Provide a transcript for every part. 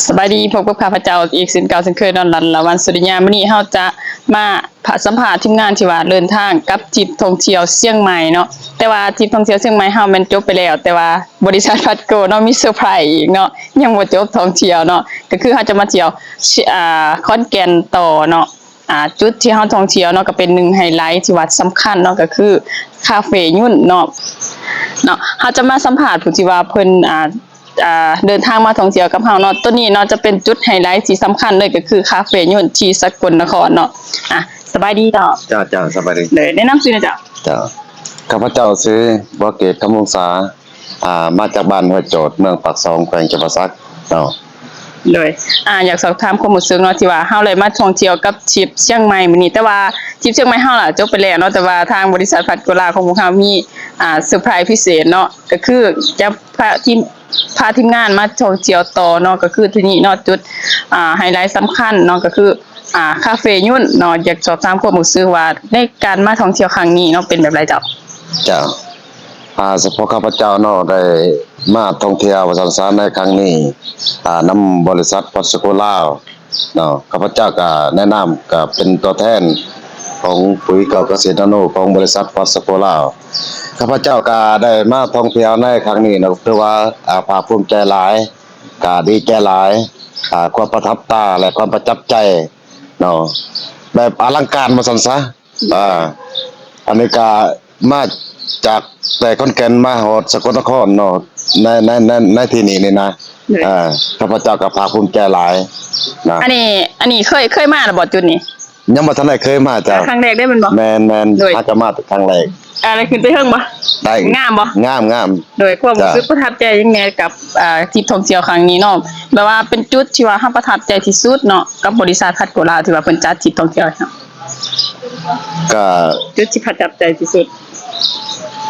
ສະບາຍດີ ພົບກັບຂ້າພະເຈົ້າອີກເຊັ່ນເກົ່າເຊັ່ນເຄີຍເນາະ ລັນລະວັນ ສຸລິຍາ. ມື້ນີ້ເຮົາຈະມາສຳພາດທີມງານທີ່ວ່າເດີນທາງກັບທຣິບທ່ອງທ່ຽວຊຽງໃໝ່ເນາະ, ແຕ່ວ່າທຣິບທ່ອງທ່ຽວຊຽງໃໝ່ເຮົາແມ່ນຈົບໄປແລ້ວ, ແຕ່ວ່າບໍລິສັດພັດໂກເນາະ ມີເຊີໄພຣອີກເນາະ, ຍັງບໍ່ຈົບທ່ອງທ່ຽວເນາະ, ກໍຄືເຮົາຈະມາທ່ຽວ ອາ ຂອນແກ່ນຕໍ່ເນາະ. ອາ ຈຸດທີ່ເຮົາທ່ອງທ່ຽວເນາະ ກໍເປັນໜຶ່ງໄຮໄລທີ່ວ່າສຳຄັນເນາະ ກໍຄືຄາເຟຍຸນເນາະ ເນາະ. ເຮົາຈະມາສຳພາດຜູ້ທີ່ວ່າເພິ່ນ ອາ ອາ ເດີນທາງມາທ່ອງທ່ຽວກັບເຮົາເນາະ. ໂຕນີ້ເນາະ ຈະເປັນຈຸດໄຮໄລທີ່ສຳຄັນເລີຍ ກໍຄືຄາເຟຍຸນທີ່ສະກົນນະຄອນເນາະ. ອາ ສະບາຍດີເຈົ້າ. ເຈົ້າ ເຈົ້າ ສະບາຍດີ. ໂດຍ ແນະນຳຊື່ແດ່ເຈົ້າ. ເຈົ້າ ຂ້າພະເຈົ້າຊື່ ບົວເກດ ຄຳວົງສາ ອາ ມາຈາກບ້ານຫ້ວຍໂຈດ ເມືອງປາກຊ່ອງ ແຂວງຈຳປາສັກເນາະ. ໂດຍ ອາ ຢາກສອບຖາມຄວາມຮູ້ສຶກເນາະ ທີ່ວ່າເຮົາໄດ້ມາທ່ອງທ່ຽວກັບທຣິບຊຽງໃໝ່ມື້ນີ້, ແຕ່ວ່າທຣິບຊຽງໃໝ່ເຮົາລະຈົບໄປແລ້ວເນາະ, ແຕ່ວ່າທາງບໍລິສັດພັດໂກລາວຂອງພວກເຮົາມີ ອາ ເຊີໄພຣພິເສດເນາະ, ກໍຄືຈະພາທີມ ພາທີມງານມາທ່ອງທ່ຽວຕໍ່ເນາະ, ກໍຄືທີ່ນີ້ເນາະ ຈຸດ ອາ ໄຮໄລສຳຄັນເນາະ ກໍຄື ອາ ຄາເຟຍຸນເນາະ. ຢາກສອບຖາມຄວາມຮູ້ສຶກວ່າໃນການມາທ່ອງທ່ຽວຄັ້ງນີ້ເນາະ ເປັນແບບໃດເຈົ້າ? ເຈົ້າ ອາ ສະເພາະຂ້າພະເຈົ້າເນາະ ໄດ້ມາທ່ອງທ່ຽວວ່າຊັ້ນຊະ ໃນຄັ້ງນີ້ ອາ ນຳບໍລິສັດພັດໂກລາວເນາະ, ຂ້າພະເຈົ້າກໍໃນນາມ ກໍເປັນຕົວແທນຂອງປຸ໋ຍເກົ່າກະເສດນາໂນ ຂອງບໍລິສັດພັດໂກລາວ. ຂ້າພະເຈົ້າກໍໄດ້ມາທ່ອງທ່ຽວໃນຄັ້ງນີ້ເນາະ ຖືວ່າ ອາ ພາກພູມໃຈຫຼາຍ, ກໍດີໃຈຫຼາຍ, ອາ ຄວາມປະທັບຕາ ແລະ ຄວາມປະຈັບໃຈເນາະ ແບບອະລັງການວ່າຊັ້ນຊະ. ອາ ອັນນີ້ກໍມາຈາກແຕ່ຂອນແກ່ນມາຮອດສະກົນນະຄອນເນາະ ໃນ ໃນ ໃນ ໃນທີ່ນີ້ນີ້ນະ. ໂດຍ ອາ ຂ້າພະເຈົ້າກໍພາກພູມໃຈຫຼາຍນະ. ອັນນີ້ ອັນນີ້ເຄີຍ ເຄີຍມາແລ້ວບໍ່ຈຸດນີ້? ຍັງບໍ່ທັນໄດ້ເຄີຍມາເຈົ້າ. ຄັ້ງແລກເດ້ແມ່ນບໍ່? ແມ່ນໆ ໂດຍ ຫາກໍມາຄັ້ງແລກ. ອາ ໄດ້ຂຶ້ນໄປເທິງບໍ່? ໄດ້. ງາມບໍ່? ງາມໆ. ໂດຍ ຄວາມຮູ້ສຶກປະທັບໃຈຫຍັງແດ່ກັບ ອາ ທຣິບທ່ອງທ່ຽວຄັ້ງນີ້ເນາະ? ແບບວ່າເປັນຈຸດທີ່ວ່າເຮົາປະທັບໃຈທີ່ສຸດເນາະ ກັບບໍລິສັດພັດໂກລາວ ທີ່ວ່າເພິ່ນຈັດທຣິບທ່ອງທ່ຽວໃຫ້ເຮົາ. ກໍ ຈຸດທີ່ປະທັບໃຈທີ່ສຸດ?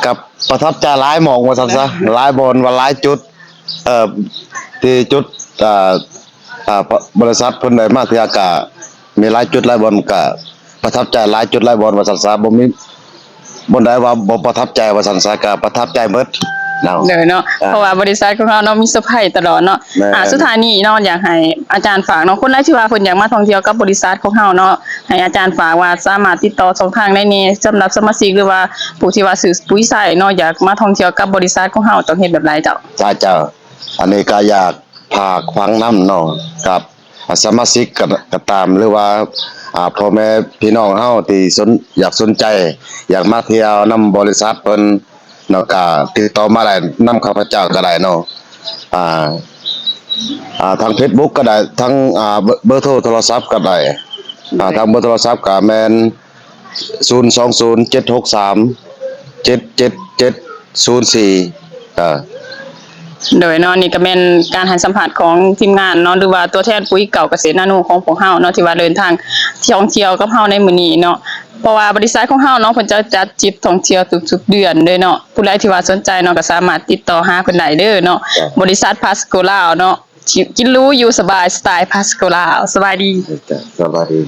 ກໍປະທັບໃຈຫຼາຍໝ່ອງວ່າຊັ້ນຊະ ຫຼາຍບ່ອນ ວ່າຫຼາຍຈຸດ ເອີ ທີ່ຈຸດ ເອີ ອາ ບໍລິສັດເພິ່ນໄດ້ມາເທື່ອກະມີຫຼາຍຈຸດຫຼາຍບ່ອນ ກະປະທັບໃຈຫຼາຍຈຸດຫຼາຍບ່ອນວ່າຊັ້ນຊະ ບໍ່ມີບ່ອນໃດວ່າບໍ່ປະທັບໃຈວ່າຊັ້ນຊະ ກະປະທັບໃຈເບິດເນາະ. ໂດຍເນາະ ອາ ເພາະວ່າບໍລິສັດຂອງເຮົາເນາະ ມີເຊີໄພຣຕະຫຼອດເນາະ. ແມ່ນ. ອາ ສຸດທ້າຍນີ້ເນາະ ຢາກໃຫ້ອາຈານຝາກເນາະ ຄົນໃດທີ່ວ່າເພິ່ນຢາກມາທ່ອງທ່ຽວກັບບໍລິສັດຂອງເຮົາເນາະ ໃຫ້ອາຈານຝາກວ່າສາມາດຕິດຕໍ່ຊ່ອງທາງໃດແດ່ ສຳລັບສະມາຊິກ ຫຼືວ່າຜູ້ທີ່ວ່າຊື້ປຸ໋ຍໃຊ້ເນາະ ຢາກມາທ່ອງທ່ຽວກັບບໍລິສັດຂອງເຮົາ ຕ້ອງເຮັດແບບໃດເຈົ້າ? ເຈົ້າ ເຈົ້າ ອັນນີ້ກໍຢາກ ຝາກຝັງນຳເນາະ ກັບສະມາຊິກກໍ ກໍຕາມ ຫຼືວ່າ ອາ ພໍ່ແມ່ພີ່ນ້ອງເຮົາທີ່ສົນ ຢາກສົນໃຈ ຢາກມາທ່ຽວນຳບໍລິສັດເພິ່ນເນາະ ກໍຕິດຕໍ່ມາໄດ້ນຳຂ້າພະເຈົ້າກໍໄດ້ເນາະ. ອາ ອາ ທາງເຟສບຸກກໍໄດ້ ທາງ ອາ ເບີ ເບີໂທໂທລະສັບກໍໄດ້. ອາ ທາງເບີໂທລະສັບກໍແມ່ນ ສູນສອງສູນເຈັດຫົກສາມເຈັດເຈັດເຈັດສູນສີ່. ໂດຍເນາະ ນີ້ກໍແມ່ນການໃຫ້ສຳພາດຂອງທີມງານເນາະ ຫຼືວ່າຕົວແທນປຸ໋ຍເກົ່າກະເສດນາໂນຂອງພວກເຮົາເນາະ ທີ່ວ່າເດີນທາງທ່ອງທ່ຽວກັບເຮົາໃນມື້ນີ້ເນາະ. ເພາະວ່າບໍລິສັດຂອງເຮົາເນາະ ເພິ່ນຈະຈັດທຣິບທ່ອງທ່ຽວທຸກໆເດືອນເດ້ເນາະ. ຜູ້ໃດທີ່ວ່າສົນໃຈເນາະ ກໍສາມາດຕິດຕໍ່ຫາເພິ່ນໄດ້ເດີເນາະ. ເຈົ້າ. ບໍລິສັດພັດໂກລາວເນາະ ກິນ ກິນຫຼູ ຢູ່ສະບາຍ ສະໄຕລ໌ພັດໂກລາວ. ສະບາຍດີ. ເຈົ້າ ສະບາຍດີ.